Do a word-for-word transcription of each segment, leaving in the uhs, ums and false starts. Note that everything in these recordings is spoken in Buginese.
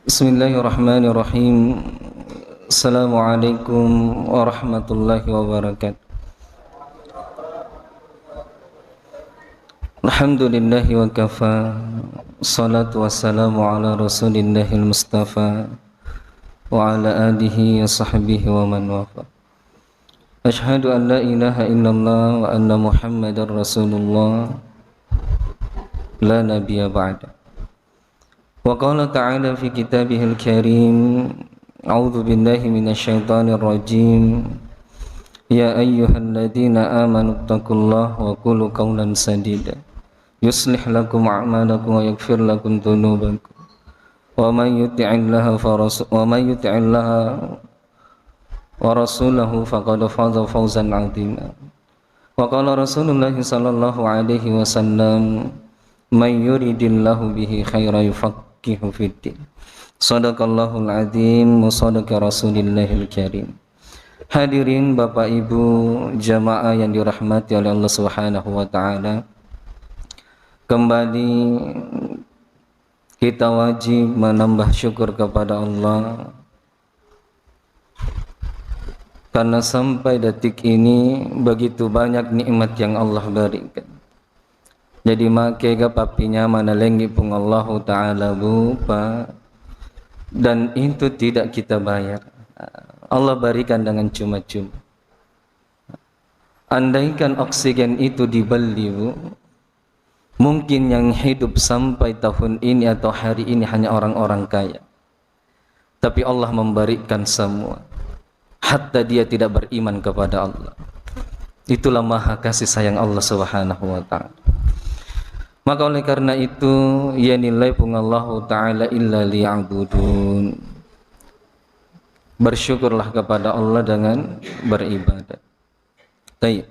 Bismillahirrahmanirrahim. Assalamualaikum warahmatullahi wabarakatuh. Alhamdulillahi wa kafa. Salatu wassalamu ala rasulillahil mustafa wa ala alihi wa sahbihi wa man wafa. Asyhadu an la ilaha illallah wa anna Muhammadar Rasulullah, la nabiyya ba'da. Wa qala ta'ala fi kitabihil karim, a'udzu billahi minasy syaithanir rajim. Ya ayyuhalladzina amanu taqullaha wa qulu qawlan sadida. Yuslih lakum a'malakum wa yaghfir lakum dzunubakum. Wa man yuti'illaha fa rasu-, wa man yuti'illaha wa rasulahu faqad faza fawzan 'azima. Wa qala Rasulullah sallallahu alaihi wasallam, "Man yuridillahu bihi khaira yufaqihu fiddin." Sadaqallahul azim wa sadaqa Rasulillahil karim. Hadirin Bapak Ibu jamaah yang dirahmati oleh Allah Subhanahu wa taala. Kembali kita wajib menambah syukur kepada Allah karena sampai detik ini begitu banyak nikmat yang Allah berikan. Jadi makkega pappinyameng nalengngi Puang Allahu Ta'ala, Bu, Pa, dan itu tidak kita bayar. Allah berikan dengan cuma-cuma. Andaikan oksigen itu dibeli, Bu, mungkin yang hidup sampai tahun ini atau hari ini hanya orang-orang kaya. Tapi Allah memberikan semua. Hatta dia tidak beriman kepada Allah. Itulah maha kasih sayang Allah Subhanahu wa taala. Maka oleh karena itu, ya nilai Puang Allahu Ta'ala illa liya'budun. Bersyukurlah kepada Allah dengan beribadah. Tayyib.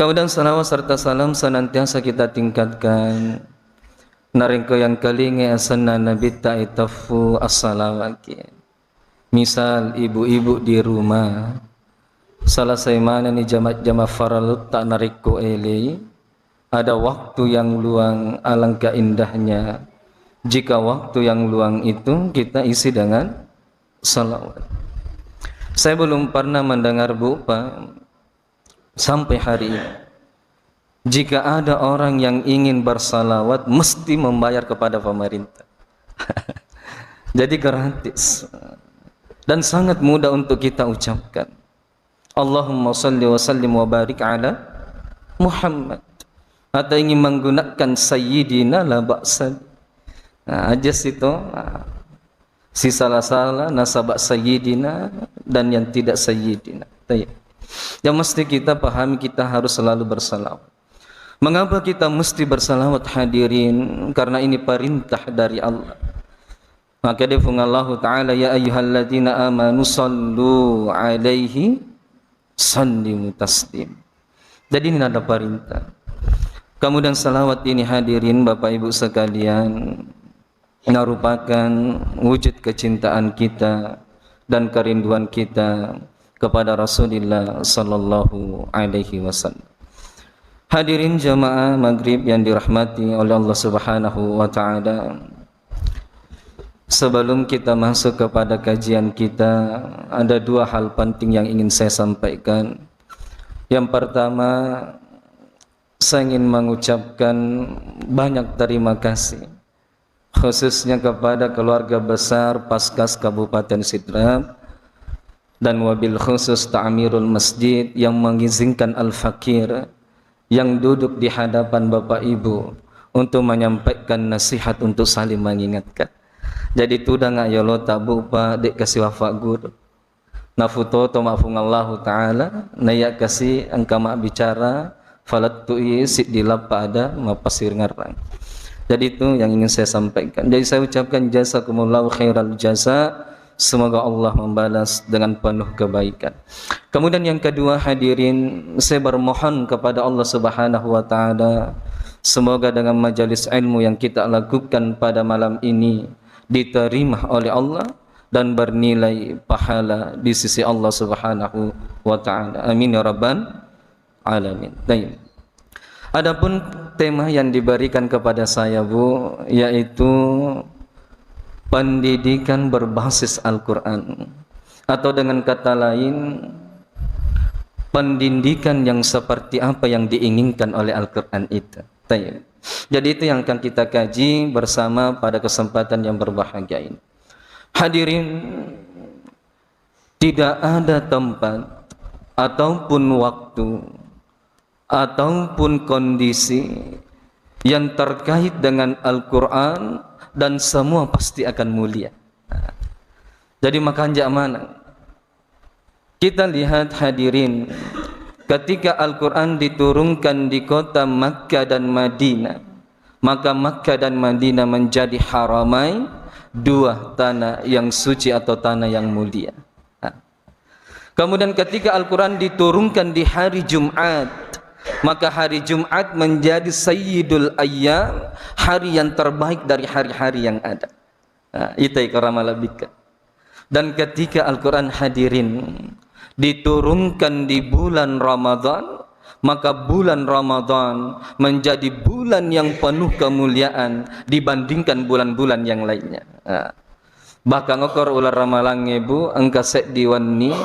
Kemudian salawat serta salam senantiasa kita tingkatkan. Narekko yang kelinge asenna Nabitta itaffu as-salawat. Misal ibu-ibu di rumah, selesai manenni jama-, jama faralutta narekko elei, ada waktu yang luang, alangkah indahnya jika waktu yang luang itu kita isi dengan salawat. Saya belum pernah mendengar, Bu, Pa, sampai hari ini, jika ada orang yang ingin bersalawat, mesti membayar kepada pemerintah. Jadi gratis. Dan sangat mudah untuk kita ucapkan. Allahumma salli wa sallim wa barik ala Muhammad. Atau ingin menggunakan Sayyidina, la ba'sa. Nah, aja situ. Nah, si salah-salah nasabak Sayyidina dan yang tidak Sayyidina. Tayyib. Yang mesti kita pahami, kita harus selalu bersalawat. Mengapa kita mesti bersalawat, hadirin? Karena ini perintah dari Allah. Maka dia Puang Allahu Ta'ala, "Ya ayyuhalladzina amanu sallu alaihi sallimu taslim." Jadi ini ada perintah. Kemudian salawat ini, hadirin Bapak Ibu sekalian, merupakan wujud kecintaan kita dan kerinduan kita kepada Rasulullah sallallahu alaihi wasallam. Hadirin jamaah maghrib yang dirahmati oleh Allah Subhanahu wa taala, sebelum kita masuk kepada kajian kita, ada dua hal penting yang ingin saya sampaikan. Yang pertama, saya ingin mengucapkan banyak terima kasih, khususnya kepada keluarga besar Paskas Kabupaten Sidrap, dan wabil khusus Ta'mirul Masjid yang mengizinkan Al-Fakir yang duduk di hadapan Bapak Ibu untuk menyampaikan nasihat, untuk saling mengingatkan. Jadi tudang yolo tabu, Pak, dek kasih wafat guru. Nafutoto ma Puang Allahu Ta'ala, naiya kasi engka mabbicara, falattui siddi lappa ada mappasiringerrang. Jadi itu yang ingin saya sampaikan. Jadi saya ucapkan jazakumullahu khairal jaza. Semoga Allah membalas dengan penuh kebaikan. Kemudian yang kedua, hadirin, saya bermohon kepada Allah Subhanahu wa taala, semoga dengan majelis ilmu yang kita lakukan pada malam ini diterima oleh Allah dan bernilai pahala di sisi Allah Subhanahu wa taala. Amin ya rabbal alamin. Baik. Adapun tema yang diberikan kepada saya, Bu, yaitu pendidikan berbasis Al-Quran, atau dengan kata lain, pendidikan yang seperti apa yang diinginkan oleh Al-Quran itu. Tayyib. Jadi, itu yang akan kita kaji bersama pada kesempatan yang berbahagia ini. Hadirin, tidak ada tempat ataupun waktu ataupun kondisi yang terkait dengan Al-Quran, dan semua pasti akan mulia. Jadi, makanja maneng. Kita lihat, hadirin, ketika Al-Quran diturunkan di kota Makkah dan Madinah, maka Makkah dan Madinah menjadi haramain, dua tanah yang suci atau tanah yang mulia. Nah, kemudian, ketika Al-Quran diturunkan di hari Jumat, maka hari Jumat menjadi sayyidul ayyam, hari yang terbaik dari hari-hari yang ada. Nah, itai ko rama lebbikka. Dan ketika Al-Quran, hadirin, diturunkan di bulan Ramadan, maka bulan Ramadan menjadi bulan yang penuh kemuliaan dibandingkan bulan-bulan yang lainnya. Nah, bahkan okor uleng ramalangnge, Bu, engka seddi wenni,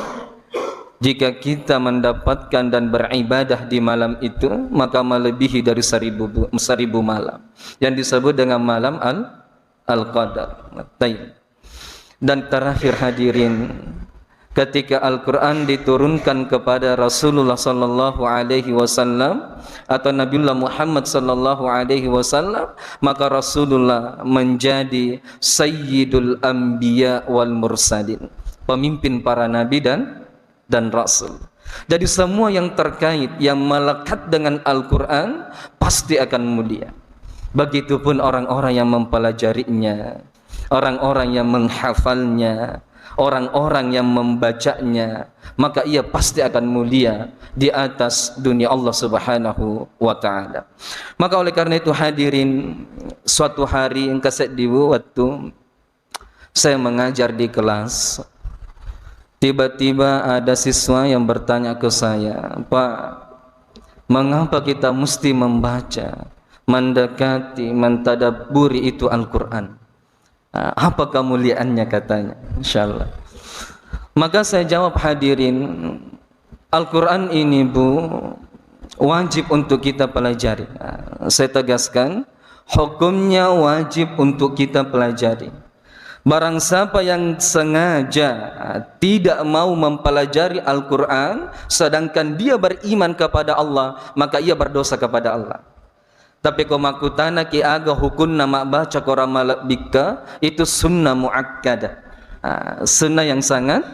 jika kita mendapatkan dan beribadah di malam itu, maka melebihi dari seribu bu-, seribu malam, yang disebut dengan malam Al-, Al-Qadar. Tayyib. Dan terakhir, hadirin, ketika Al-Quran diturunkan kepada Rasulullah sallallahu alaihi wasallam atau Nabiullah Muhammad sallallahu alaihi wasallam, maka Rasulullah menjadi sayyidul anbiya wal mursalin, pemimpin para nabi dan dan rasul. Jadi, semua yang terkait, yang melekat dengan Al-Quran, pasti akan mulia. Begitupun orang-orang yang mempelajarinya, orang-orang yang menghafalnya, orang-orang yang membacanya, maka ia pasti akan mulia di atas dunia Allah Subhanahu wa Ta'ala. Maka, oleh karena itu, hadirin, suatu hari engka seddi waktu saya mengajar di kelas. Tiba-tiba ada siswa yang bertanya ke saya, "Pak, mengapa kita mesti membaca, mendekati, mentadabburi itu Al-Quran? Ah, apa kemuliaannya?" katanya. Insya Allah. Maka saya jawab, hadirin, Al-Quran ini, Bu, wajib untuk kita pelajari. Nah, saya tegaskan, hukumnya wajib untuk kita pelajari. Barang siapa yang sengaja, ah, tidak mau mempelajari Al-Quran, sedangkan dia beriman kepada Allah, maka ia berdosa kepada Allah. Tapi ko makkutanaki aga hukunna mabbaca Quran malebbikka, itu sunnah muakkadah. Ah, sunnah yang sangat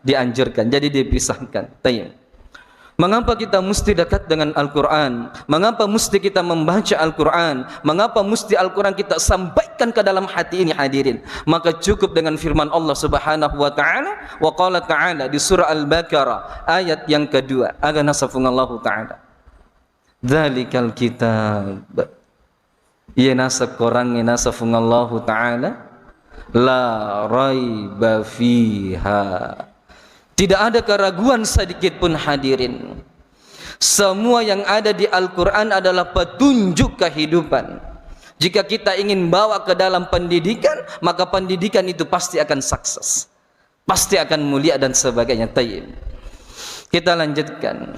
dianjurkan. Jadi dipisahkan. Tayyib. Mengapa kita mesti dekat dengan Al-Quran? Mengapa mesti kita membaca Al-Quran? Mengapa mesti Al-Quran kita sampaikan ke dalam hati ini, hadirin? Maka cukup dengan firman Allah Subhanahu wa Ta'ala, wa qala Ta'ala di surah Al-Baqarah, ayat yang kedua. Aga nasafung Allahu Ta'ala. Dzalikal kitab. Iye naseng Korangnge, naseng Allahu Ta'ala, la raiba fiha. Tidak ada keraguan sedikit pun, hadirin. Semua yang ada di Al-Quran adalah petunjuk kehidupan. Jika kita ingin bawa ke dalam pendidikan, maka pendidikan itu pasti akan sukses. Pasti akan mulia dan sebagainya. Tayyib. Kita lanjutkan.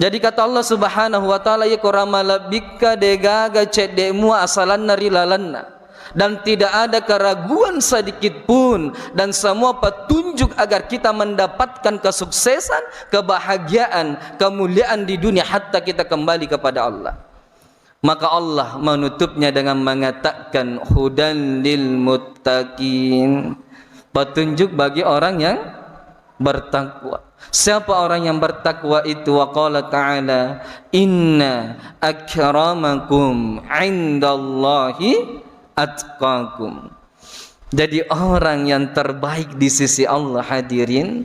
Jadi kata Allah Subhanahu wa Ta'ala, "Iya ko rama lebbikka, degaga cedde mua asalanna ri lalenna." Dan tidak ada keraguan sedikit pun, dan semua petunjuk agar kita mendapatkan kesuksesan, kebahagiaan, kemuliaan di dunia hatta kita kembali kepada Allah. Maka Allah menutupnya dengan mengatakan, "Hudan lil muttaqin." Petunjuk bagi orang yang bertakwa. Siapa orang yang bertakwa itu? Wa qala ta'ala, "Inna akramakum indallahi atqakum." Jadi, orang yang terbaik di sisi Allah, hadirin,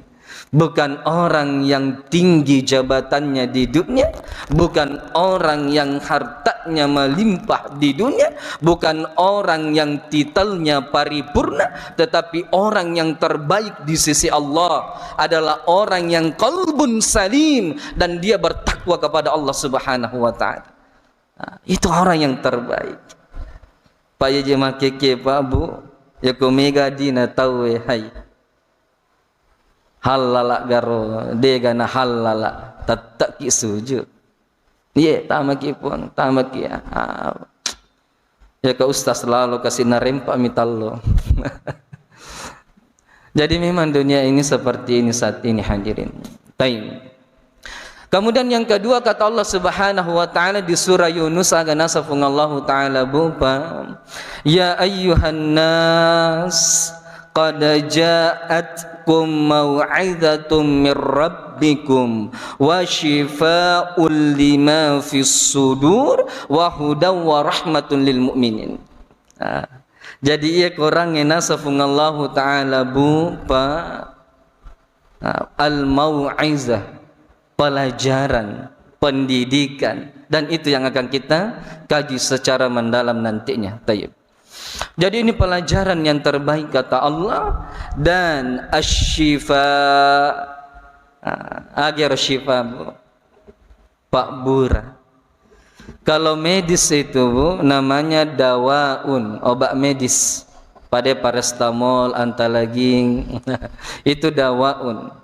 bukan orang yang tinggi jabatannya di dunia, bukan orang yang hartanya melimpah di dunia, bukan orang yang titelnya paripurna, tetapi orang yang terbaik di sisi Allah adalah orang yang qalbun salim dan dia bertakwa kepada Allah Subhanahu wa Ta'ala. Nah, itu orang yang terbaik. Pak, iya je makeke, Pak, Bu. Yako mega dina tauwe, hai. Hallala garo, dega na hallala, tette'ki sujud. Iye, tamaki, Puang, tamaki. Ah, ya ke ustaz lalo kasi narempa mi tallo. Jadi memang dunia ini seperti ini saat ini, hadirin. Taib. Kemudian yang kedua, kata Allah Subhanahu wa Ta'ala di surah Yunus, aga nasa Puang Allahu Ta'ala bupa, "Ya ayyuhan nas, qad ja'atkum mau'izatun mir rabbikum wa syifa'ul lima fis sudur wa hudaw wa rahmatun lil mu'minin." Nah, jadi iya korang nasa Puang Allahu Ta'ala bupa, nah, al-mau'izah, pelajaran, pendidikan, dan itu yang akan kita kaji secara mendalam nantinya. Tayyib. Jadi ini pelajaran yang terbaik kata Allah dan asyifa. Ah, agar syifa, Bu. Pak Bura. Kalau medis itu, Bu, namanya dawaun, obat medis. Pada paracetamol, antalaging, itu dawaun.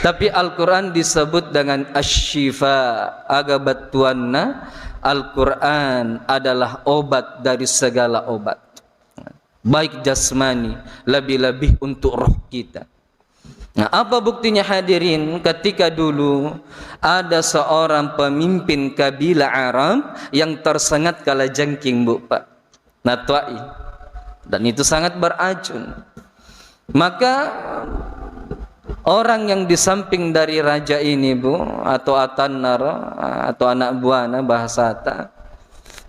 Tapi Al-Quran disebut dengan asyifa. Aga battuanna, Al-Quran adalah obat dari segala obat. Baik jasmani, lebih-lebih untuk roh kita. Nah, apa buktinya, hadirin? Ketika dulu ada seorang pemimpin kabilah Arab yang tersengat kalajengking, Bu, Pak. Natwa'i. Dan itu sangat beracun. Maka orang yang di samping dari raja ini, Bu, atau atannaro, atau anak buahnya bahasata,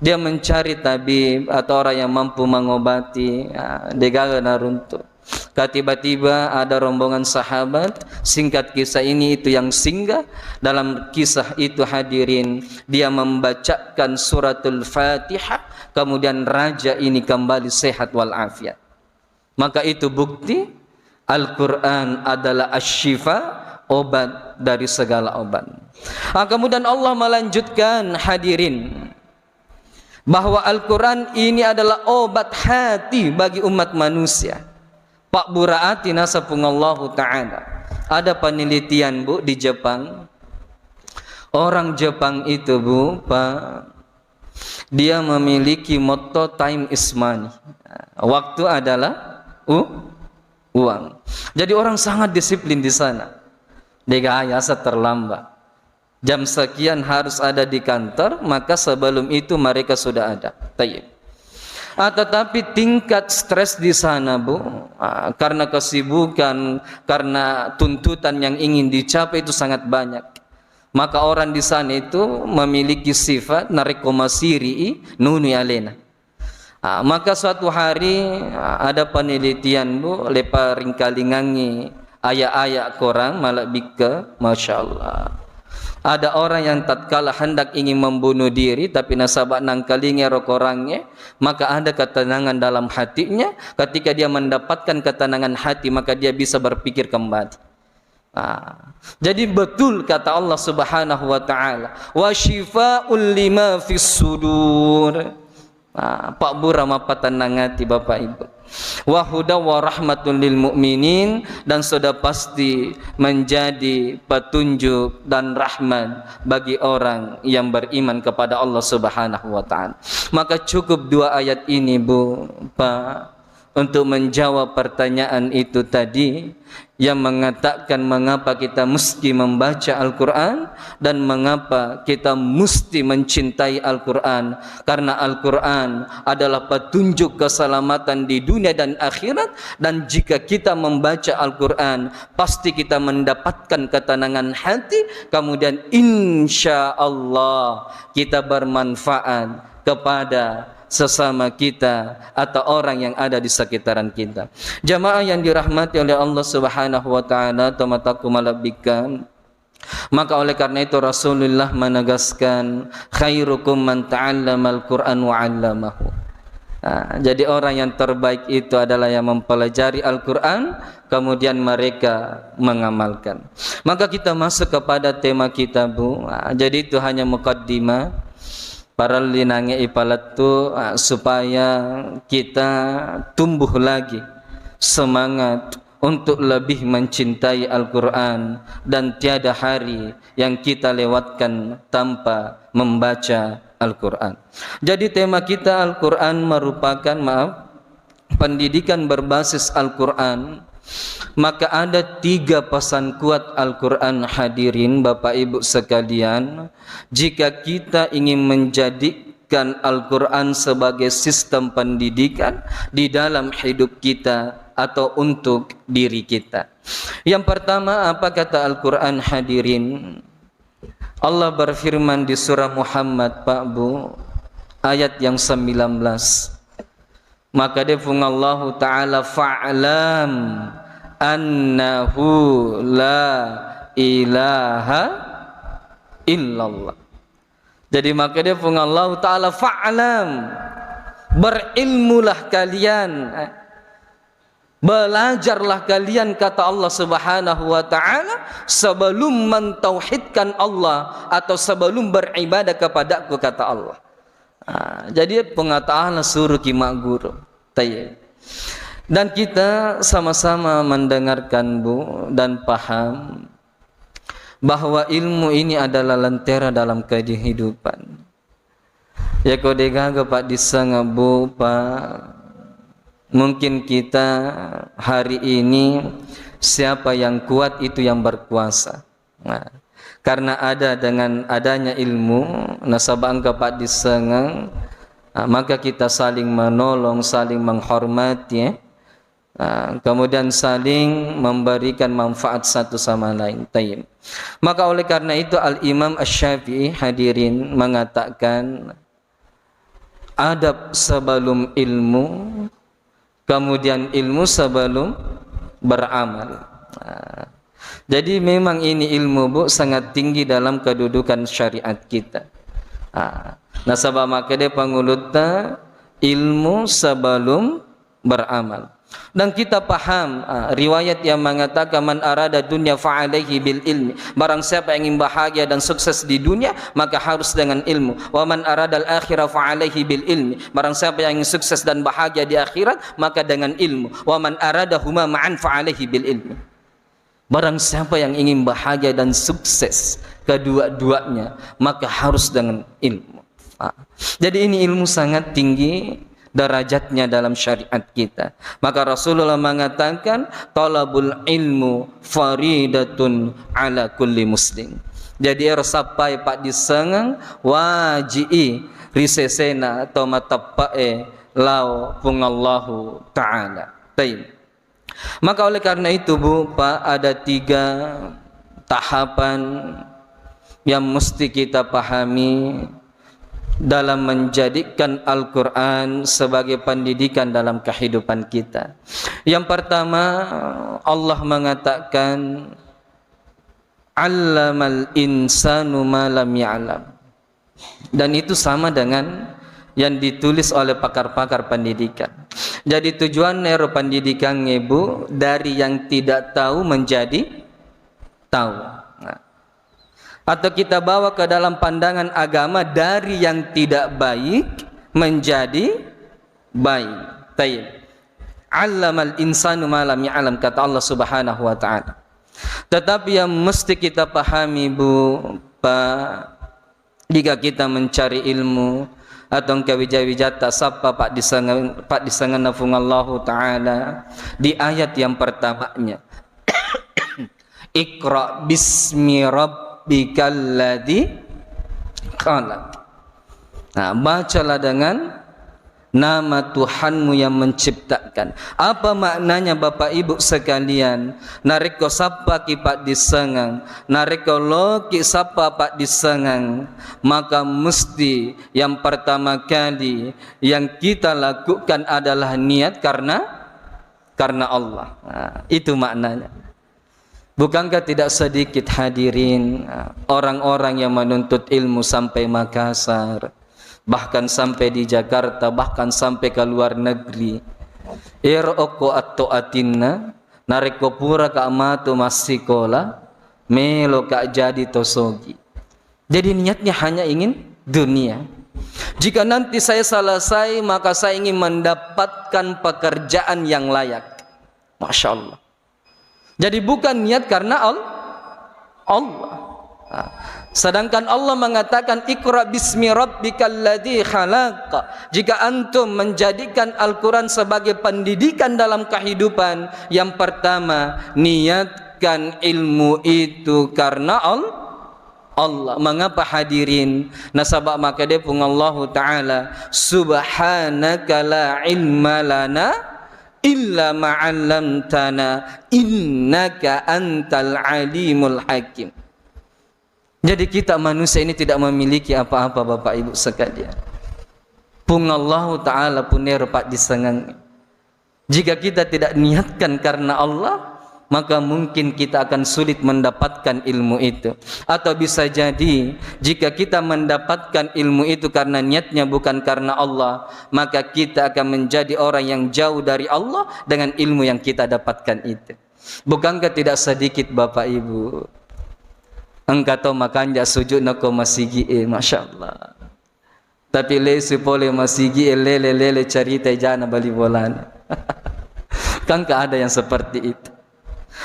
dia mencari tabib atau orang yang mampu mengobati, ya, degaga naruntuk. Ka tiba-tiba ada rombongan sahabat, singkat kisah ini itu yang singgah, dalam kisah itu, hadirin, dia membacakan suratul Fatihah, kemudian raja ini kembali sehat walafiat. Maka itu bukti Al-Quran adalah asyifa, obat dari segala obat. Ah, kemudian Allah melanjutkan, hadirin, bahwa Al-Quran ini adalah obat hati bagi umat manusia. Pak Buraati nasa Puang Allahu Ta'ala. Ada penelitian, Bu, di Jepang. Orang Jepang itu, Bu, Pak, dia memiliki motto "Time is money". Waktu adalah u-, uang. Jadi orang sangat disiplin di sana. Degaga asa terlambat. Jam sekian harus ada di kantor, maka sebelum itu mereka sudah ada. Tayyib. Ah, tetapi tingkat stres di sana, Bu, ah, karena kesibukan, karena tuntutan yang ingin dicapai itu sangat banyak. Maka orang di sana itu memiliki sifat narekko masiri'i nunui alena. Ah, maka suatu hari, ah, ada penelitian, Bu, lepa ringkalingangi ayat-ayat Quran, malebbikke, Masya Allah. Ada orang yang tatkala hendak ingin membunuh diri, tapi nasaba nangkalinga ro Qurangnge, maka ada ketenangan dalam hatinya. Ketika dia mendapatkan ketenangan hati, maka dia bisa berpikir kembali. Ah, jadi betul kata Allah Subhanahu wa Ta'ala, "Wa syifaul lima fis sudur." Ah, Pak Bura mappatennang ati, Bapak Ibu. "Wa huda wa rahmatun lil mu'minin," dan sudah pasti menjadi petunjuk dan rahmat bagi orang yang beriman kepada Allah Subhanahu wa Ta'ala. Maka cukup dua ayat ini, Bu, Pak, untuk menjawab pertanyaan itu tadi, yang mengatakan mengapa kita mesti membaca Al-Quran dan mengapa kita mesti mencintai Al-Quran. Karena Al-Quran adalah petunjuk keselamatan di dunia dan akhirat, dan jika kita membaca Al-Quran, pasti kita mendapatkan ketenangan hati, kemudian insya Allah kita bermanfaat kepada sesama kita atau orang yang ada di sekitaran kita. Jamaah yang dirahmati oleh Allah Subhanahu wa Ta'ala, tomatoakku malebbikke. Maka oleh karena itu Rasulullah menegaskan, "Khairukum man ta'allamal Qur'an wa 'allamahu." Nah, jadi orang yang terbaik itu adalah yang mempelajari Al-Quran, kemudian mereka mengamalkan. Maka kita masuk kepada tema kita, Bu. Nah, jadi itu hanya mukaddimah. parelli nange ipalettu, ah, supaya kita tumbuh lagi semangat untuk lebih mencintai Al-Quran dan tiada hari yang kita lewatkan tanpa membaca Al-Quran. Jadi tema kita Al-Quran merupakan, maaf, pendidikan berbasis Al-Quran, maka ada tiga pesan kuat Al-Quran, hadirin Bapak Ibu sekalian. Jika kita ingin menjadikan Al-Quran sebagai sistem pendidikan di dalam hidup kita atau untuk diri kita. Yang pertama, apa kata Al-Quran, hadirin? Allah berfirman di surah Muhammad, Pak Bu, ayat yang sembilan belas. Maka dia Puang Allahu Ta'ala, "Fa'lam annahu la ilaha illallah." Jadi maka dia Puang Allahu Ta'ala, "Fa'lam," berilmulah kalian. Belajarlah kalian, kata Allah Subhanahu wa Ta'ala, sebelum mentauhidkan Allah atau sebelum beribadah kepadaku, kata Allah. Ah, jadi pengetahuan suruh ki mak guru. Tayyib. Dan kita sama-sama mendengarkan, Bu, dan paham bahwa ilmu ini adalah lentera dalam kehidupan. Ya, ko degaga, Pak, disanga, Bu, Pak, mungkin kita hari ini siapa yang kuat itu yang berkuasa. Nah, karena ada, dengan adanya ilmu, nasaba engka, Pak, disanga, ah, maka kita saling menolong, saling menghormati, ya. Ah, kemudian saling memberikan manfaat satu sama lain. Tayyib. Maka oleh karena itu Al-Imam Asy-Syafi'i, hadirin, mengatakan adab sebelum ilmu, kemudian ilmu sebelum beramal. Ah, jadi memang ini ilmu, Bu, sangat tinggi dalam kedudukan syariat kita. Ah, nasaba makkeda pangulutta, ilmu sebelum beramal. Dan kita paham, ah, riwayat yang mengatakan, "Man arada dunya fa alaihi bil ilmi." Barang siapa yang ingin bahagia dan sukses di dunia, maka harus dengan ilmu. "Wa man aradal akhirah fa alaihi bil ilmi." Barang siapa yang ingin sukses dan bahagia di akhirat, maka dengan ilmu. "Wa man arada huma ma'an fa alaihi bil ilmi." Barang siapa yang ingin bahagia dan sukses kedua-duanya, maka harus dengan ilmu. Ah. Jadi ini ilmu sangat tinggi derajatnya dalam syariat kita. Maka Rasulullah mengatakan, "Talabul ilmu faridatun ala kulli muslim." Jadi ero sappai paddissengeng waji'i ri sesena to mateppe'e lao Puang Allahu Ta'ala. Tayyib. Maka oleh karena itu, Bu, Pak, ada tiga tahapan yang mesti kita pahami dalam menjadikan Al-Quran sebagai pendidikan dalam kehidupan kita. Yang pertama, Allah mengatakan, "Allamal insanu ma lam ya'lam." Dan itu sama dengan yang ditulis oleh pakar-pakar pendidikan. Jadi tujuan ero pendidikan, Ibu, dari yang tidak tahu menjadi tahu. Nah. Atau kita bawa ke dalam pandangan agama, dari yang tidak baik menjadi baik. Tayyib. "Allamal insanu ma lam ya'lam," kata Allah Subhanahu wa Ta'ala. Tetapi yang mesti kita pahami, Bu, Pak, jika kita mencari ilmu atau engka wija-wijata sappa paddisengeng-, paddisengenna Puang Allahu Ta'ala, di ayat yang pertamanya, "Iqra bismi rabbikal ladzi khalaq." Nah, bacalah dengan nama Tuhanmu yang menciptakan. Apa maknanya, Bapak Ibu sekalian? Narekko sappaki paddisengeng, narekko loki sappa paddisengeng, maka mesti yang pertama kali yang kita lakukan adalah niat karena, karena Allah. Nah, itu maknanya. Bukankah tidak sedikit, hadirin, orang-orang yang menuntut ilmu sampai Makassar, bahkan sampai di Jakarta, bahkan sampai ke luar negeri? Ero okko atto atinna, narekko pura ka matu massikola, melo ka jadi tosogi. Jadi niatnya hanya ingin dunia. Jika nanti saya selesai, maka saya ingin mendapatkan pekerjaan yang layak. Masya Allah. Jadi bukan niat karena Al-, Allah. Nah, sedangkan Allah mengatakan, "Iqra bismi rabbikal ladzi khalaq." Jika antum menjadikan Al-Quran sebagai pendidikan dalam kehidupan, yang pertama, niatkan ilmu itu karena Al-, Allah. Mengapa, hadirin? Nasaba makkeda Puang Allahu Ta'ala, "Subhanaka la ilma lana illa ma 'allamtana, innaka antal alimul hakim." Jadi, kita manusia ini tidak memiliki apa-apa, Bapak Ibu sekalian. Puang Allahu Ta'ala punero paddisengeng. Jika kita tidak niatkan karena Allah, maka mungkin kita akan sulit mendapatkan ilmu itu. Atau bisa jadi, jika kita mendapatkan ilmu itu karena niatnya bukan karena Allah, maka kita akan menjadi orang yang jauh dari Allah dengan ilmu yang kita dapatkan itu. Bukankah tidak sedikit, Bapak Ibu, engka to makanja sujud nako masigi, eh, Masya Allah. Tapi lesu pole masigi, eh, lele-lele carita jana bali bolana. Kan nggak ada yang seperti itu.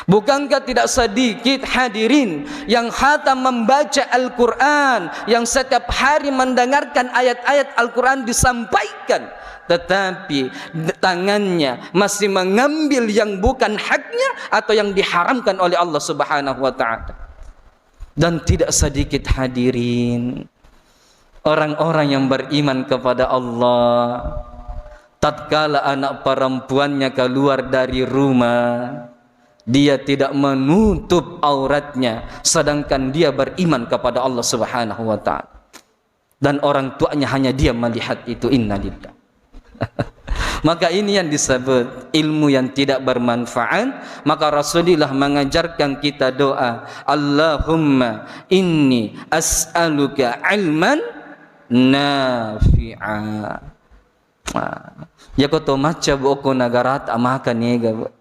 Bukankah tidak sedikit, hadirin, yang khatam membaca Al-Quran, yang setiap hari mendengarkan ayat-ayat Al-Quran disampaikan, tetapi tangannya masih mengambil yang bukan haknya atau yang diharamkan oleh Allah Subhanahu wa Ta'ala. Dan tidak sedikit, hadirin, orang-orang yang beriman kepada Allah, tatkala anak perempuannya keluar dari rumah, dia tidak menutup auratnya, sedangkan dia beriman kepada Allah Subhanahu wa Ta'ala. Dan orang tuanya hanya dia melihat itu. Innalillah. Maka ini yang disebut ilmu yang tidak bermanfaat. Maka Rasulullah mengajarkan kita doa, "Allahumma inni as'aluka ilman nafi'a." Nah, ya ko to macca, Bu, ko negara tak makan ega, Bu.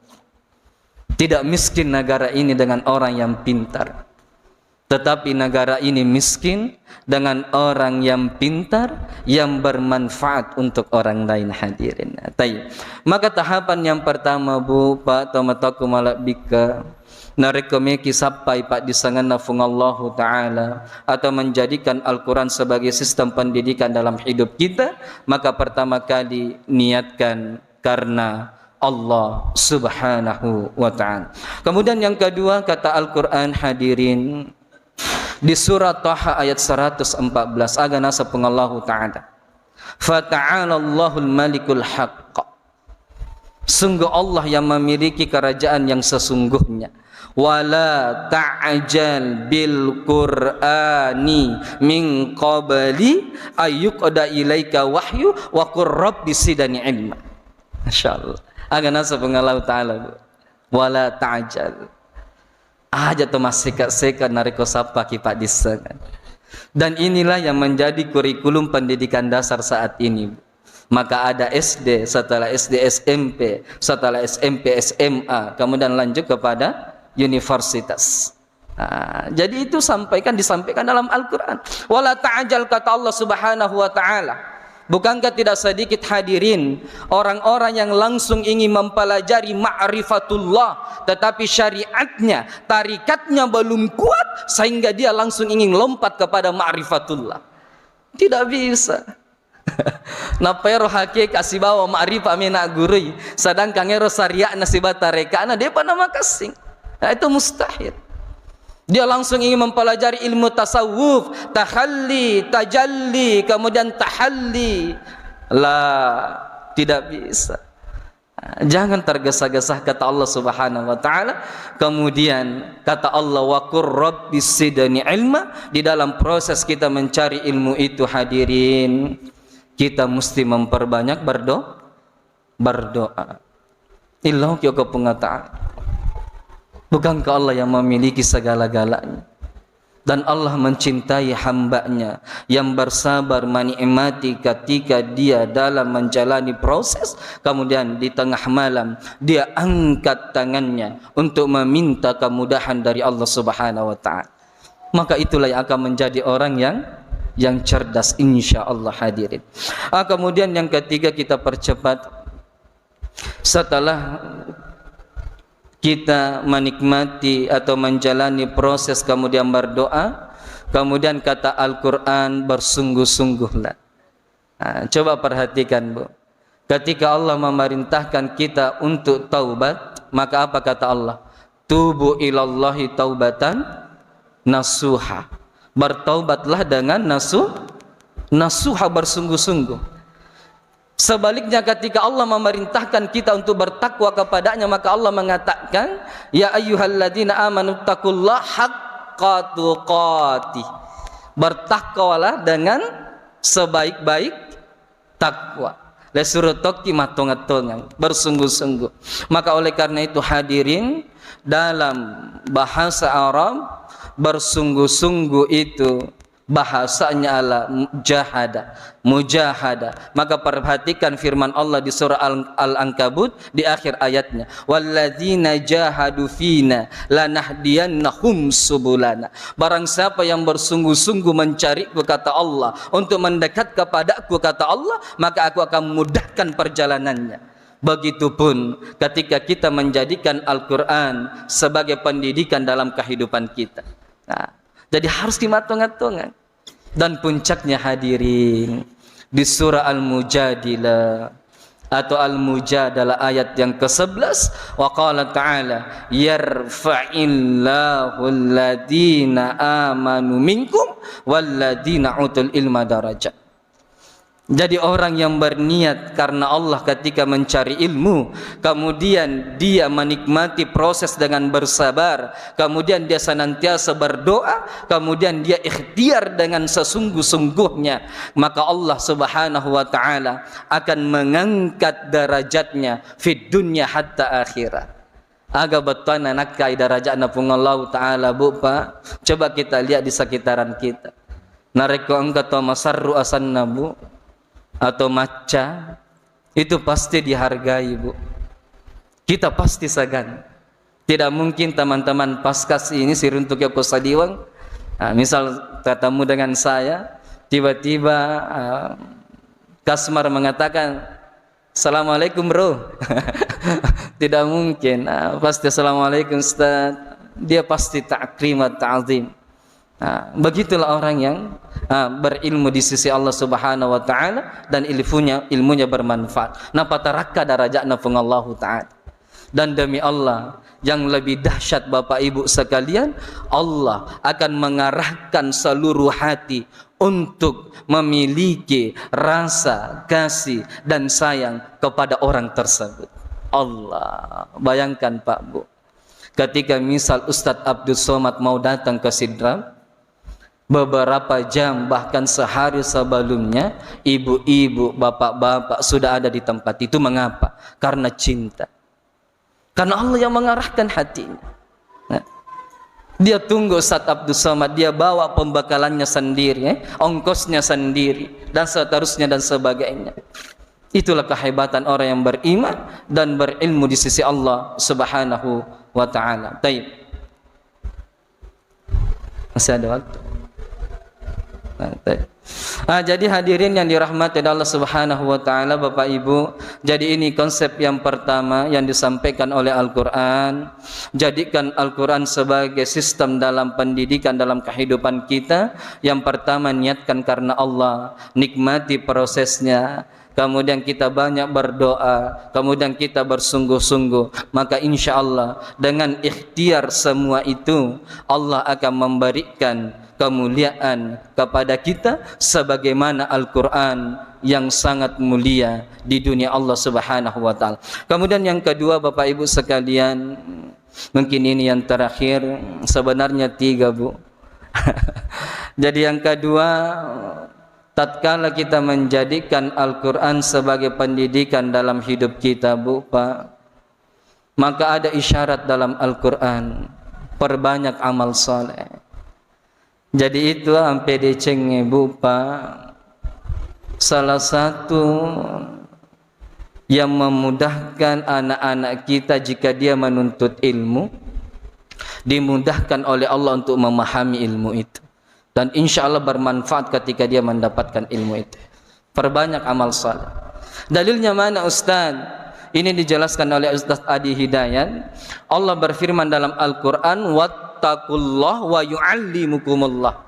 Tidak miskin negara ini dengan orang yang pintar. Tetapi negara ini miskin dengan orang yang pintar, yang bermanfaat untuk orang lain, hadirin. Tayyib. Maka tahapan yang pertama, Bu, Pak, tomatoku malak bika, narekko meki sappai paddisangenna Fuang Allahu Ta'ala atau menjadikan Al-Quran sebagai sistem pendidikan dalam hidup kita, maka pertama kali niatkan karena Allah Subhanahu wa Ta'ala. Kemudian yang kedua, kata Al-Quran, hadirin, di surah Taha ayat seratus empat belas, aga naseng Puang Allahu Ta'ala, "Fata'ala Allahul Malikul Haq." Sungguh Allah yang memiliki kerajaan yang sesungguhnya. "Wala ta'jal bil Qur'ani min qabli ayyuqda ilaika wahyu wa qur rabbi zidni ilma." Masya Allah. Aga naseng Puang Allahu Ta'ala, Bu. "Wala ta'jal." Aja to masseka-seka narekko sappaki paddissengan. Dan inilah yang menjadi kurikulum pendidikan dasar saat ini, Bu. Maka ada S D, setelah S D S M P, setelah S M P S M A, kemudian lanjut kepada universitas. Nah, jadi itu sampaikan, disampaikan dalam Al-Quran. "Wala ta'jal," kata Allah Subhanahu wa Ta'ala. Bukankah tidak sedikit, hadirin, orang-orang yang langsung ingin mempelajari ma'rifatullah, tetapi syariatnya, tarikatnya belum kuat, sehingga dia langsung ingin lompat kepada ma'rifatullah? Tidak bisa. Nappa ero hakeka sibawa ma'rifat mena gurui, sedangkan ero syariatna sibawa tarekana depa namakessing. Nah, itu mustahil. Dia langsung ingin mempelajari ilmu tasawuf, takhalli, tajalli, kemudian tahalli. La, tidak bisa. Jangan tergesa-gesa, kata Allah Subhanahu wa Ta'ala. Kemudian kata Allah, "Wa qur rabbi zidni ilma." Di dalam proses kita mencari ilmu itu, hadirin, kita mesti memperbanyak berdo-, berdoa. Illau ki ko Puang Ta'ala. Bukankah Allah yang memiliki segala-galanya? Dan Allah mencintai hambanya yang bersabar menikmati ketika dia dalam menjalani proses, kemudian di tengah malam dia angkat tangannya untuk meminta kemudahan dari Allah Subhanahu wa Ta'ala. Maka itulah yang akan menjadi orang yang yang cerdas, insya Allah, hadirin. Ah, kemudian yang ketiga, kita percepat. Setelah kita menikmati atau menjalani proses, kemudian berdoa, kemudian kata Al-Quran, "Bersungguh-sungguhlah." Nah, coba perhatikan, Bu. Ketika Allah memerintahkan kita untuk taubat, maka apa kata Allah? "Tubu ilallahi taubatan nasuha." Bertaubatlah dengan nasu-, nasuha, bersungguh-sungguh. Sebaliknya, ketika Allah memerintahkan kita untuk bertakwa kepada-Nya, maka Allah mengatakan, "Ya ayyuhalladzina amanu taqullaha haqqa tuqatih." Bertakwalah dengan sebaik-baik takwa. Le suro tokki mattongeng-tongeng, bersungguh-sungguh. Maka oleh karena itu, hadirin, dalam bahasa Arab, bersungguh-sungguh itu bahasanya ala jahada, mujahada. Maka perhatikan firman Allah di surah Al-, Al-Ankabut di akhir ayatnya, "Walladzina jahadu fina lanahdiyannahum subulana." Barang siapa yang bersungguh-sungguh mencariku, kata Allah, untuk mendekat kepadaku, kata Allah, maka aku akan mudahkan perjalanannya. Begitupun ketika kita menjadikan Al-Quran sebagai pendidikan dalam kehidupan kita. Nah, jadi harus dimatong-matongeng. Dan puncaknya, hadirin, di surah Al-Mujadilah atau Al-Mujadalah ayat yang kesebelas, wa qala ta'ala, "Yarfa'illahu alladhina amanu minkum walladhina utul ilma darajat." Jadi, orang yang berniat karena Allah ketika mencari ilmu, kemudian dia menikmati proses dengan bersabar, kemudian dia senantiasa berdoa, kemudian dia ikhtiar dengan sesungguh-sungguhnya, maka Allah Subhanahu wa Ta'ala akan mengangkat derajatnya fid dunya hatta akhirat. Aga bettuanna nakkai darajatna Puang Allahu Ta'ala, Bu, Pak? Coba kita lihat di sekitaran kita. Narekko engka to masarru asanna, Bu, atau macca, itu pasti dihargai, Bu. Kita pasti segan. Tidak mungkin teman-teman Paskas ini siruntuk yoko saliweng. Nah, misal ketemu dengan saya, tiba-tiba, ah, customer mengatakan, "Assalamualaikum, Bro." Tidak mungkin. Ah, pasti, "Assalamualaikum, Ustaz." Dia pasti takrim wa ta'zim. Nah, begitulah orang yang, ah, berilmu di sisi Allah Subhanahu wa Ta'ala dan ilmunya, ilmunya bermanfaat. Nah, patarakka darajatna Puang Allahu Ta'ala. Dan demi Allah, yang lebih dahsyat, Bapak Ibu sekalian, Allah akan mengarahkan seluruh hati untuk memiliki rasa kasih dan sayang kepada orang tersebut. Allah, bayangkan, Pak, Bu, ketika misal Ustadz Abdul Somad mau datang ke Sidrap, beberapa jam, bahkan sehari sebelumnya, ibu-ibu, bapak-bapak sudah ada di tempat itu. Mengapa? Karena cinta. Karena Allah yang mengarahkan hatinya. Nah, dia tunggu Ustaz Abdul Somad, dia bawa pembekalannya sendiri, eh, ongkosnya sendiri, dan seterusnya dan sebagainya. Itulah kehebatan orang yang beriman dan berilmu di sisi Allah Subhanahu wa Ta'ala. Taib. Masih ada waktu. Nah, taib. Ah, jadi hadirin yang dirahmati oleh Allah Subhanahu wa Ta'ala, Bapak Ibu, jadi ini konsep yang pertama yang disampaikan oleh Al-Quran. Jadikan Al-Quran sebagai sistem dalam pendidikan, dalam kehidupan kita. Yang pertama, niatkan karena Allah, nikmati prosesnya, kemudian kita banyak berdoa, kemudian kita bersungguh-sungguh, maka insya Allah dengan ikhtiar semua itu, Allah akan memberikan kemuliaan kepada kita sebagaimana Al-Quran yang sangat mulia di dunia Allah Subhanahu wa Ta'ala. Kemudian yang kedua, Bapak Ibu sekalian, mungkin ini yang terakhir, sebenarnya tiga, Bu. Jadi yang kedua, tatkala kita menjadikan Al-Quran sebagai pendidikan dalam hidup kita, Bu, Pak, maka ada isyarat dalam Al-Quran, perbanyak amal saleh. Jadi itu ampe decengnge, Bu, Pak, salah satu yang memudahkan anak-anak kita jika dia menuntut ilmu, dimudahkan oleh Allah untuk memahami ilmu itu. Dan insya Allah bermanfaat ketika dia mendapatkan ilmu itu. Perbanyak amal saleh. Dalilnya mana, Ustaz? Ini dijelaskan oleh Ustaz Adi Hidayat. Allah berfirman dalam Al-Quran, "Wattaqullah wa yu'allimukumullah."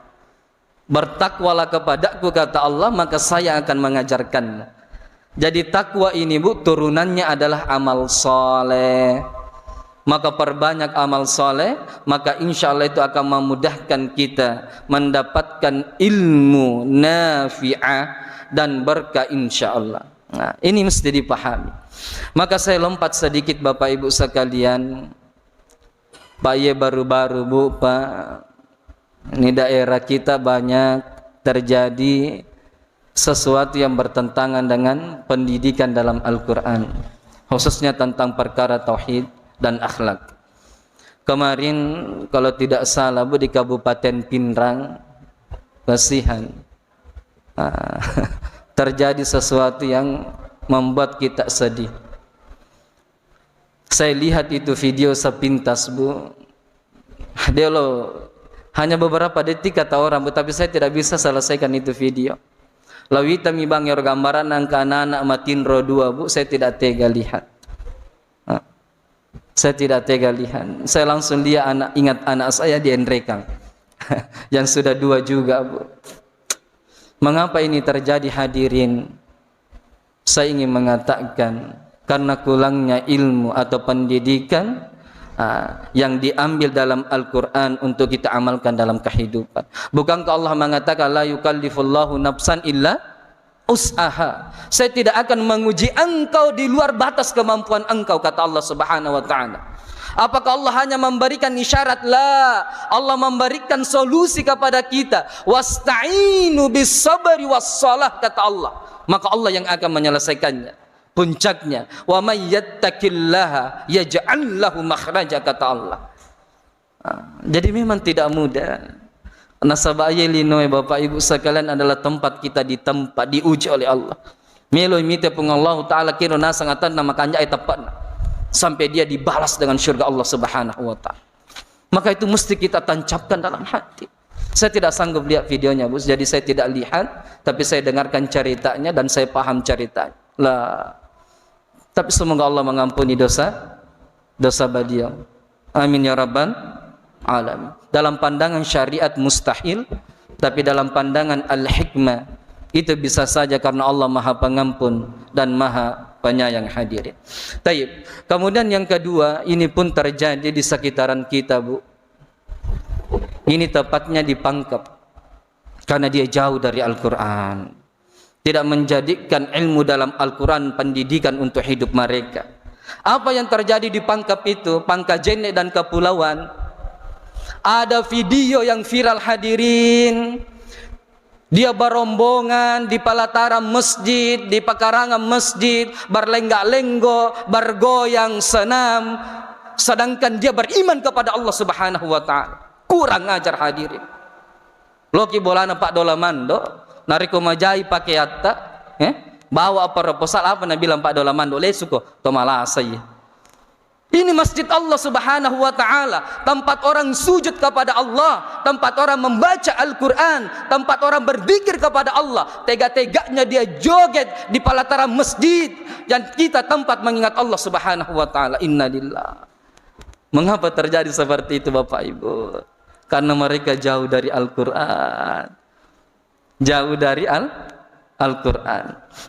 "Bertakwalah kepadaku," kata Allah, "maka saya akan mengajarkanmu." Jadi takwa ini, Bu, turunannya adalah amal saleh. Maka perbanyak amal saleh, maka insya Allah itu akan memudahkan kita mendapatkan ilmu nafi'ah dan berkah, insya Allah. Nah, ini mesti dipahami. Maka saya lompat sedikit, Bapak Ibu sekalian. Pak, iya, baru-baru, Bu, Pak, ini daerah kita banyak terjadi sesuatu yang bertentangan dengan pendidikan dalam Al-Quran, khususnya tentang perkara tauhid dan akhlak. Kemarin, kalau tidak salah, Bu, di Kabupaten Pinrang, kasihan, ah, terjadi sesuatu yang membuat kita sedih. Saya lihat itu video sepintas, Bu. Dia lo, hanya beberapa detik kata orang, Bu, tapi saya tidak bisa selesaikan itu video. Lawita mi bang ero gambaran angka anak-anak matinro dua, Bu, saya tidak tega lihat. Ah, saya tidak tega lihat. Saya langsung lihat anak, ingat anak saya di Enrekang yang sudah dua juga, Bu. Mengapa ini terjadi, hadirin? Saya ingin mengatakan, karena kurangnya ilmu atau pendidikan, ah, yang diambil dalam Al-Quran untuk kita amalkan dalam kehidupan. Bukankah Allah mengatakan, "La yukallifullahu nafsan illa us'aha"? "Saya tidak akan menguji engkau di luar batas kemampuan engkau," kata Allah Subhanahu wa Ta'ala. Apakah Allah hanya memberikan isyarat? La, Allah memberikan solusi kepada kita. "Wasta'inu bis sabri was salah," kata Allah. Maka Allah yang akan menyelesaikannya. Puncaknya, "Wa may yattaqillaha yaj'al lahu makhraja," kata Allah. Ah, jadi memang tidak mudah. Nasaba iye linoe, Bapak Ibu sekalian, adalah tempat kita ditempa, diuji oleh Allah. Meloi mite Puang Allah Ta'ala kiro nasang atanna makanja e teppa'na. Sampai dia dibalas dengan surga Allah Subhanahu wa Ta'ala. Maka itu mesti kita tancapkan dalam hati. Saya tidak sanggup lihat videonya, Bu. Jadi saya tidak lihat, tapi saya dengarkan ceritanya dan saya paham ceritanya. Lah, tapi semoga Allah mengampuni dosa, dosa beliau. Amin ya rabbal alamin. Dalam pandangan syariat mustahil, tapi dalam pandangan al-hikmah itu bisa saja karena Allah Maha Pengampun dan Maha Penyayang, hadirin. Taib. Kemudian yang kedua, ini pun terjadi di sekitaran kita, Bu. Ini tepatnya di Pangkep. Karena dia jauh dari Al-Quran. Tidak menjadikan ilmu dalam Al-Quran pendidikan untuk hidup mereka. Apa yang terjadi di Pangkep itu, Pangkajene dan Kepulauan, ada video yang viral, hadirin. Dia berombongan di pelataran masjid, di pekarangan masjid, berlenggak-lenggok, bergoyang senam, sedangkan dia beriman kepada Allah Subhanahu wa Ta'ala. Kurang ajar, hadirin. Loki bolana Pak Dolamando, narekko majai pakeatta, eh, bawa apa proposal, apa nabilang Pak Dolamando, "Lesuko to malasai." Ini masjid Allah Subhanahu wa Ta'ala, tempat orang sujud kepada Allah, tempat orang membaca Al-Quran, tempat orang berzikir kepada Allah. Tega-teganya dia joget di pelataran masjid yang kita tempat mengingat Allah Subhanahu wa Ta'ala. Innalillah. Mengapa terjadi seperti itu, Bapak Ibu? Karena mereka jauh dari Al-Quran. Jauh dari Al-, Al-Quran.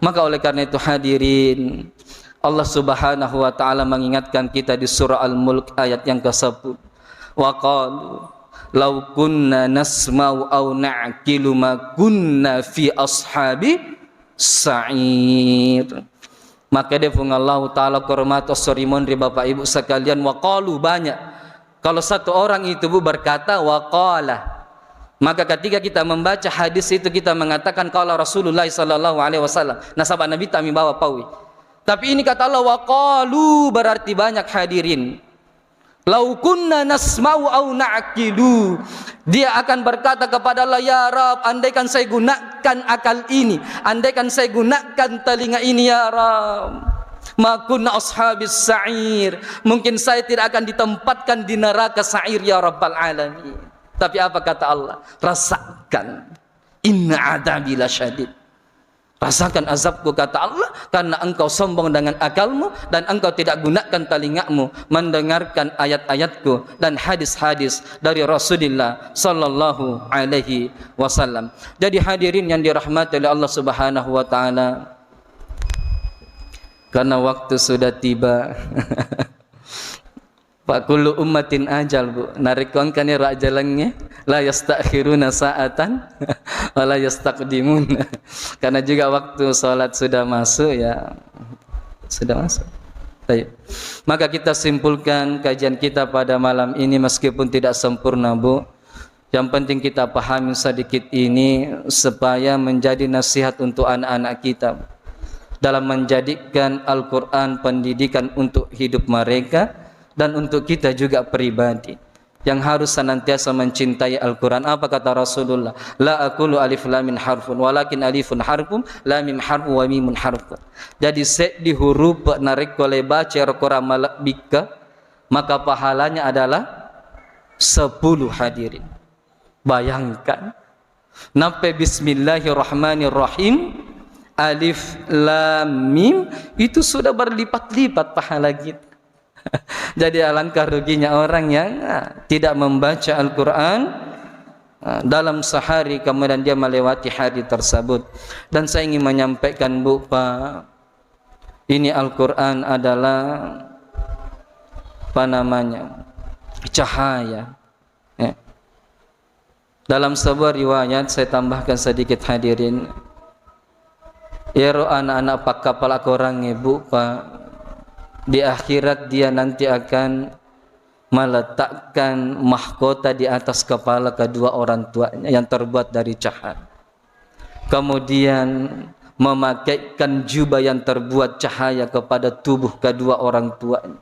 Maka oleh karena itu, hadirin, Allah Subhanahu wa Ta'ala mengingatkan kita di surah Al-Mulk ayat yang kesepuluh. "Wa qalu law kunna nasma'u aw na'qilu ma kunna fi ashabi sa'ir." Maka dia Puang Allah Ta'ala kormato sorimonri, Bapak Ibu sekalian, wa qalu, banyak. Kalau satu orang itu, Bu, berkata, "Wa qala." Maka ketika kita membaca hadis itu, kita mengatakan, "Qala Rasulullah sallallahu alaihi wasallam." Nasaba Nabi tami bawa paui. Tapi ini kata Allah, "Wa qalu," berarti banyak, hadirin. "Lau kunna nasma'u au na'qilu." Dia akan berkata kepada Allah, "Ya Rabb, andaikan saya gunakan akal ini, andaikan saya gunakan telinga ini, ya Rabb, ma kunna ashabis sa'ir. Mungkin saya tidak akan ditempatkan di neraka sa'ir, ya Rabbal Alamin." Tapi apa kata Allah? "Rasakan. Inna adzabi lasyadid." "Rasakan azabku," kata Allah, "karena engkau sombong dengan akalmu dan engkau tidak gunakan telingamu mendengarkan ayat-ayatku dan hadis-hadis dari Rasulullah sallallahu alaihi wasallam." Jadi hadirin yang dirahmati oleh Allah Subhanahu wa taala, karena waktu sudah tiba. Fa kullu ummatin ajal, Bu. Narekko engkani ro ajalangnge, la yastakhiruna sa'atan wa la yastaqdimun. Karena juga waktu salat sudah masuk, ya sudah masuk. Baik. Maka kita simpulkan kajian kita pada malam ini, meskipun tidak sempurna, Bu. Yang penting kita pahami sedikit ini supaya menjadi nasihat untuk anak-anak kita dalam menjadikan Al-Quran pendidikan untuk hidup mereka dan untuk kita juga pribadi yang harus senantiasa mencintai Al-Quran. Apa kata Rasulullah? "La aqulu alif lam mim harfun, walakin alifun harfun, lam mim harfun, wa mimun harfun." Jadi, seddi hurup narekko le baca ro Quran malebbikka, maka pahalanya adalah sepuluh, hadirin. Bayangkan, nappe bismillahirrahmanirrahim, alif lam mim, itu sudah berlipat-lipat pahala kita. Jadi, alangkah ruginya orang yang, ah, tidak membaca Al-Quran, ah, dalam sehari, kemudian dia melewati hari tersebut. Dan saya ingin menyampaikan, Bu, Pak, ini Al-Quran adalah, apa namanya, cahaya. Ya. Dalam sebuah riwayat, saya tambahkan sedikit, hadirin, iyaro anak-anak pakkapala korangnge, Bu, Pak, di akhirat dia nanti akan meletakkan mahkota di atas kepala kedua orang tuanya yang terbuat dari cahaya. Kemudian memakaikan jubah yang terbuat cahaya kepada tubuh kedua orang tuanya.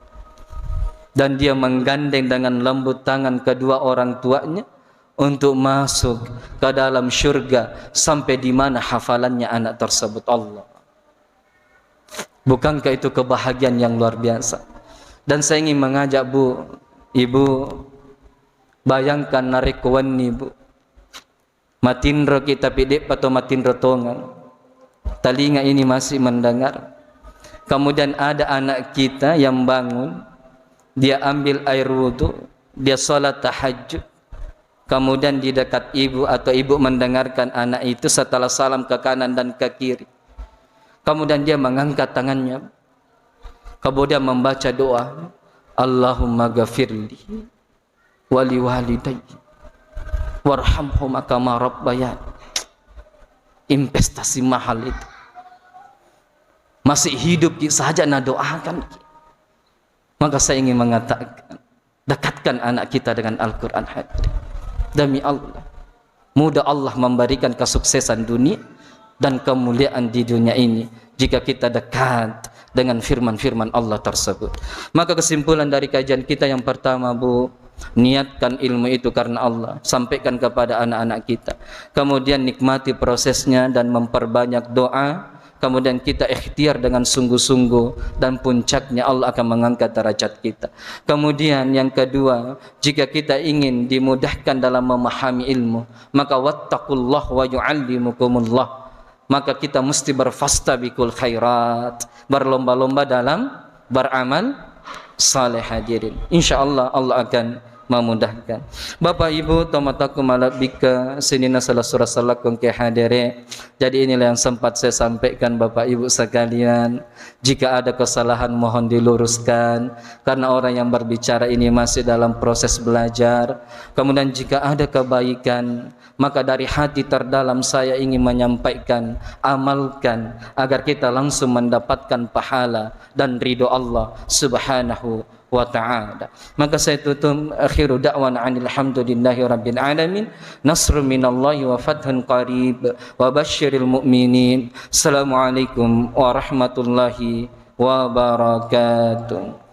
Dan dia menggandeng dengan lembut tangan kedua orang tuanya untuk masuk ke dalam syurga sampai di mana hafalannya anak tersebut. Allah. Bukankah itu kebahagiaan yang luar biasa? Dan saya ingin mengajak, Bu, Ibu, bayangkan narekko wenni, Bu. Matinroki, tapi de'pa to matinro tongeng. Telinga ini masih mendengar. Kemudian ada anak kita yang bangun, dia ambil air wudhu, dia sholat tahajud. Kemudian di dekat ibu atau ibu mendengarkan anak itu setelah salam ke kanan dan ke kiri. Kemudian dia mengangkat tangannya. Kemudian membaca doa, "Allahumma ghafirli wali walidayya warhamhuma kama rabbayani." Investasi mahal itu. Masih hidup ki saja nadoakan ki. Maka saya ingin mengatakan, dekatkan anak kita dengan Al-Quran, hadirin. Demi Allah, mudah Allah memberikan kesuksesan dunia dan kemuliaan di dunia ini jika kita dekat dengan firman-firman Allah tersebut. Maka kesimpulan dari kajian kita yang pertama, Bu, niatkan ilmu itu karena Allah, sampaikan kepada anak-anak kita. Kemudian nikmati prosesnya dan memperbanyak doa. Kemudian kita ikhtiar dengan sungguh-sungguh, dan puncaknya Allah akan mengangkat derajat kita. Kemudian yang kedua, jika kita ingin dimudahkan dalam memahami ilmu, maka wattaqullah wa yu'allimukumullah. Maka kita mesti berfastabiqul khairat, berlomba-lomba dalam beramal saleh, hadirin. Insya Allah, Allah akan memudahkan. Bapak Ibu, tomatoakku malebbikka sininna sala sura-, salakku engke hadere. Jadi inilah yang sempat saya sampaikan, Bapak Ibu sekalian. Jika ada kesalahan, mohon diluruskan, karena orang yang berbicara ini masih dalam proses belajar. Kemudian jika ada kebaikan, maka dari hati terdalam saya ingin menyampaikan, amalkan agar kita langsung mendapatkan pahala dan ridho Allah Subhanahu wa Ta'ala. Maka saya tutup, akhiru da'wana anil hamdulillahi rabbil alamin. Nasrun minallahi wa fathun qarib. Wa basyiril mu'minin. Assalamualaikum warahmatullahi wabarakatuh.